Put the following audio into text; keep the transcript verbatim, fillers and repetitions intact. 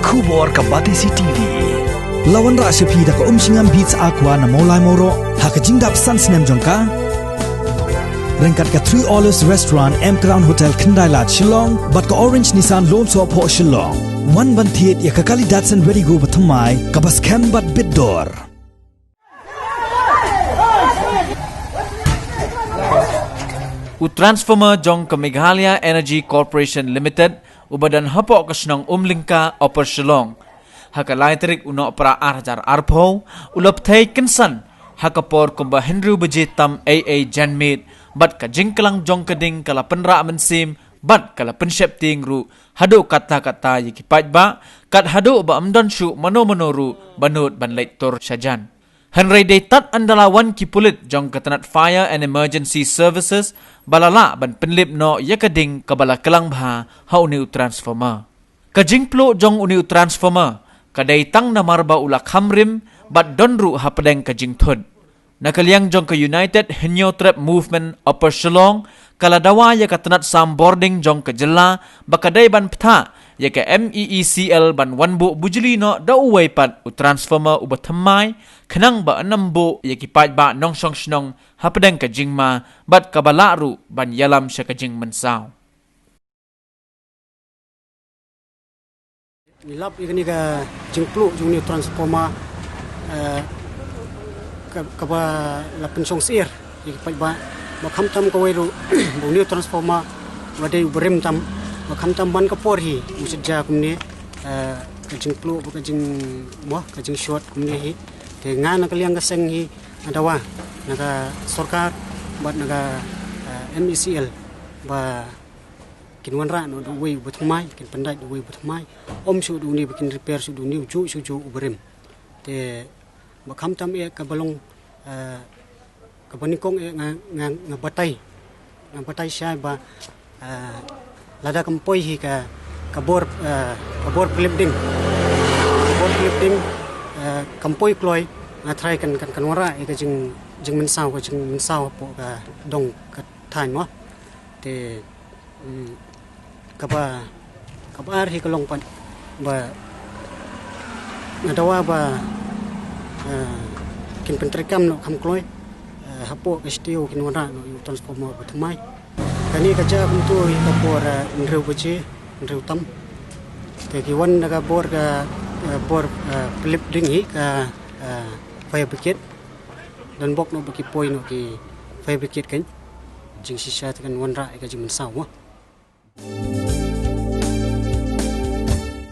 Khubor ka Batesi T V. La wanrah sha phi da ka Umshngam Beats Aqua na Mawlai Mawroh ha ka jingdap san snem jong ka. Ryngkat ka Three Olives Restaurant, M Crown Hotel, Khyndai Lad, Shillong, bad ka Orange Nissan Lone Soh Phoh, Shillong. Wan ban thied ïa ka kali Datsun Redi-GO bathymmai kaba skhem bad bit dor. U transformer jong ka Meghalaya Energy Corporation Limited uba don hapoh ka shnong Umlyngka, Upper Shillong, ha ka lai tarik u Nohprah ar hajar arphew, u la pynthei kynsan ha ka por kumba hynriew baje tam eiei janmiet, bad ka jingklang jong ka ding ka la pynrah mynsiem, bad ka la pynsheptieng ruh haduh katta katta ïa ki paidbah, kat haduh ba ym don shuh mano mano ruh ba nud ban leit tur sha jan. Hynrei dei tad ynda la wan ki pulit jong ka tnat Fire and Emergency Services ba la lah ban pynlip noh ïa ka ding kaba la klang bha ha une u transformer. Ka jingpluh jong une u transformer ka dei tang namar ba u la kham rim bad don ruh hapdeng ka jingthut. Na ka liang jong ka United Hynñiewtrep Movement Upper Shillong, ka la dawa ïa ka tnat sam bording jong ka jylla ba ka dei ban pynthah ïa ka M E E C L ban wan buh bujli noh da uwei pat u transformer uba thymmai, khnang ba yn ym buh ïa ki paidbah nongshong shnong hapdeng ka jingma, bad kaba lah ruh ban ïalam sha ka jingmynsaw. Ngi lap ïa kane ka jingpluh jong une u transformer, eh, ka, kaba la pynshong syiar ïa ki paidbah. Ba khamtam kawei ruh ba une u transformer ba dei uba rim tam, ba khamtam man ka por hi u shet ja kumne, eh, ka jingpluh bad ka jing, mo, ka jingshort kumne hi. Te nga na ka liang ka seng hi nga dawa na ka sorkar bad na ka, eh, M E C L ba kin wanrah noh da uwei uba thymmai, kin pyndait da uwei uba thymmai. Ym shuh da une ba kin repair shuh da une ujuh shuh ujuh uba rim. Te ba khamtam eh kaba long, eh, kaba nyngkong eh nga, nga, nga batai. Nga batai shai ba, eh, lada kam poi hi ka, ka bor, eh, ka bor pynlip ding. Ka bor pynlip ding, eh, kam poi kloi, nga tharai kan, kan, kan wanrah ïa ka jing, jingmynsaw, ka jingmynsaw hapoh ka dong ka thaiñ mo. Te, mm, kaba, kaba ar hi ka long pat ba nga dawa ba, eh, kin pyntreikam noh kham kloi, eh, hapoh ka shatei kin wanrah noh ïa u transformer ba thymmai. Kane ka jia kumto hi ka por, eh, hynriew baje, hynriew tam. Te ki wan da ka bor ka, eh, bor, eh, pynlip ding hi ka, eh, fire brigade. Don bok noh ba ki poi noh ki fire brigade kan. Jingshisha te kan wanrah ïa ka jingmynsaw mo.